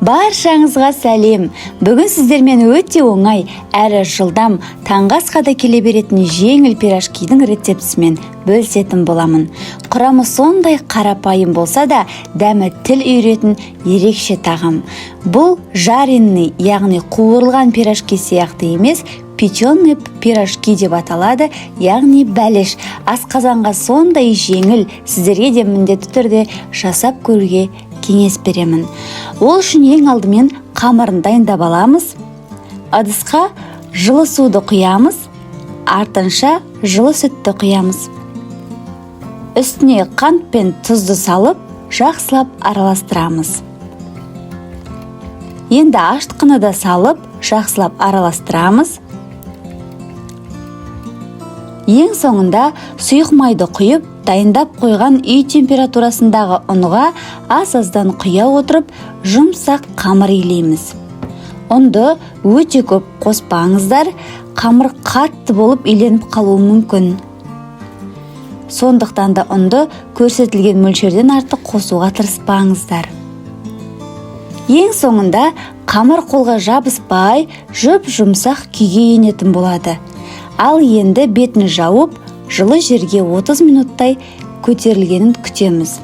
Баршаңызға сәлем! Бүгін сіздермен өте оңай әрі жылдам, таңғы асқа да келе беретін жеңіл пирожкидің рецептісімен бөлісетін боламын. Құрамы сондай қарапайым болса да, дәмі тіл үйіретін ерекше тағам. Бұл жареный, яғни қуырылған пирожки сияқты емес, печеный пирожки деп аталады, яғни бәліш. Асқазанға сондай жеңіл, сіздерге де міндетті түрде жасап көруге кеңес беремін. Ол үшін ең алдымен қамырын дайындап аламыз. Ыдысқа жылы суды құямыз, артынша жылы сүтті құямыз. Үстіне қант пен тұзды салып, жақсылап араластырамыз. Енді ашытқыны да салып, жақсылап араластырамыз. Ең соңында сұйық майды құйып, дайындап қойған үй температурасындағы ұнға аз-аздан құя отырып, жұмсақ қамыр илейміз. Ұнды өте көп қоспаңыздар, қамыр қатты болып иленіп қалуы мүмкін. Сондықтан да ұнды көрсетілген мөлшерден артық қосуға тырыспаңыздар. Ең соңында қамыр қолға жабыспай, жұп-жұмсақ күйге енетін болады. Ал енді бетін жауып, жылы жерге 30 минуттай көтерілгенін күтеміз.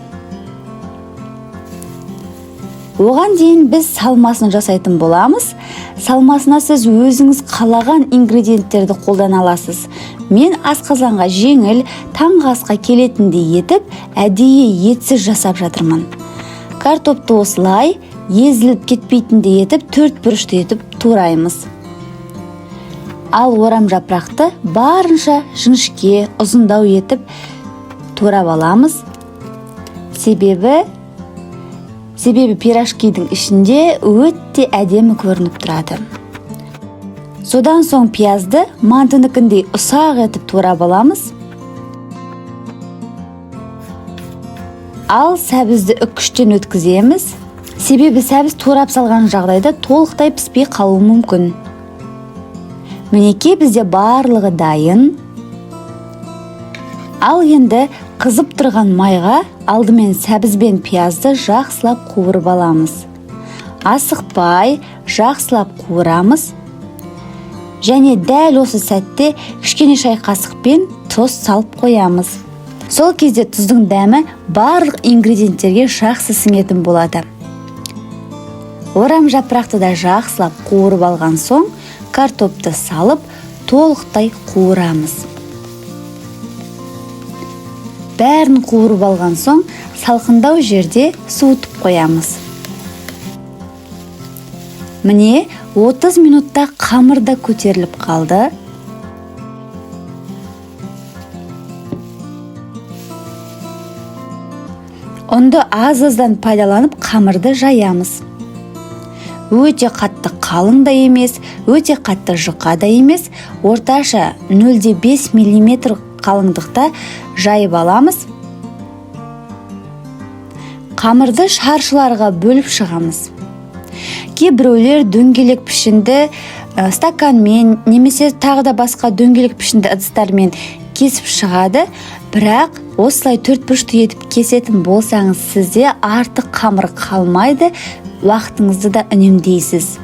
Оған дейін біз салмасын жасайтын боламыз. Салмасына сіз өзіңіз қалаған ингредиенттерді қолдана аласыз. Мен асқазанға жеңіл, таңғы асқа келетіндей етіп, әдейі етсіз жасап жатырмын. Картопты осылай езіліп кетпейтіндей етіп, төрт бұрышты етіп тураймыз. Ал орам жапырақты барынша жіңішке, ұзындау етіп турап аламыз. Себебі пирожкидің ішінде өте әдемі көрініп тұрады. Содан соң пиязды мантыныкіндей ұсақ етіп турап аламыз. Ал сәбізді үккіштен өткіземіз. Себебі сәбіз турап салған жағдайда толықтай піспей қалуы мүмкін. Мінекей, бізде барлығы дайын. Ал енді қызып тұрған майға алдымен сәбіз бен пиязды жақсылап қуырып аламыз. Асықпай жақсылап қуырамыз. Және дәл осы сәтте кішкене шай қасықпен тұз салып қоямыз. Сол кезде тұздың дәмі барлық ингредиенттерге жақсы сіңетін болады. Орам жапырақты да жақсылап қуырып алған соң, картопты салып, толықтай қуырамыз. Бәрін қуырып алған соң, салқындау жерде суытып қоямыз. Міне, 30 минутта қамыр да көтеріліп қалды. Ұнды аз-аздан пайдаланып қамырды жаямыз. Өте қатты қалың да емес, өте қатты жұқа да емес, орташа 0,5 миллиметр қалыңдықта жайып аламыз. Қамырды шаршыларға бөліп шығамыз. Кейбіреулер дөңгелек пішінді стаканмен немесе тағы да басқа дөңгелек пішінді ыдыстармен кесіп шығады, бірақ осылай төрт бұрышты етіп кесетін болсаңыз, сізде артық қамыр қалмайды, уақытыңызды да үнемдейсіз.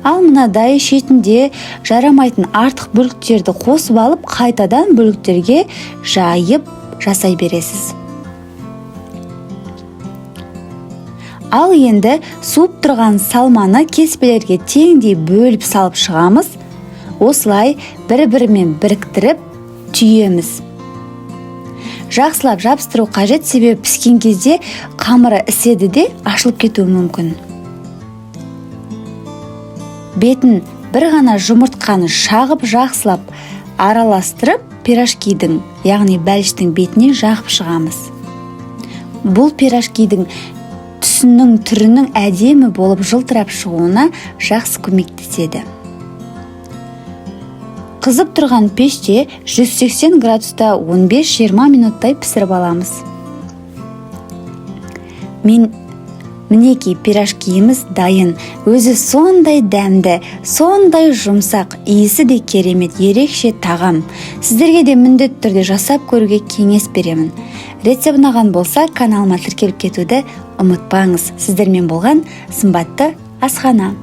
Ал мынадай шетінде жарамайтын артық бөліктерді қосып алып, қайтадан бөліктерге жайып жасай бересіз. Ал енді суып тұрған салманы кеспелерге теңдей бөліп салып шығамыз. Осылай бір-бірімен біріктіріп түйеміз. Жақсылап жабыстыру қажет, себебі піскен кезде қамыры іседі де ашылып кетуі мүмкін. Бетін бір ғана жұмыртқаны шағып, жақсылап араластырып, пирожкидің, яғни бәліштің бетіне жағып шығамыз. Бұл пирожкидің түсінің, түрінің әдемі болып жылтырап шығуына жақсы көмектеседі. Қызып тұрған пеште 180 градуста 15-20 минуттай пісіріп аламыз. Мен Мінекей, пирожкиіміз дайын. Өзі сондай дәмді, сондай жұмсақ, иісі де керемет, ерекше тағам. Сіздерге де міндетті түрде жасап көруге кеңес беремін. Рецепт ұнаған болса, каналыма тіркеліп кетуді ұмытпаңыз. Сіздермен болған Сымбатты асхана.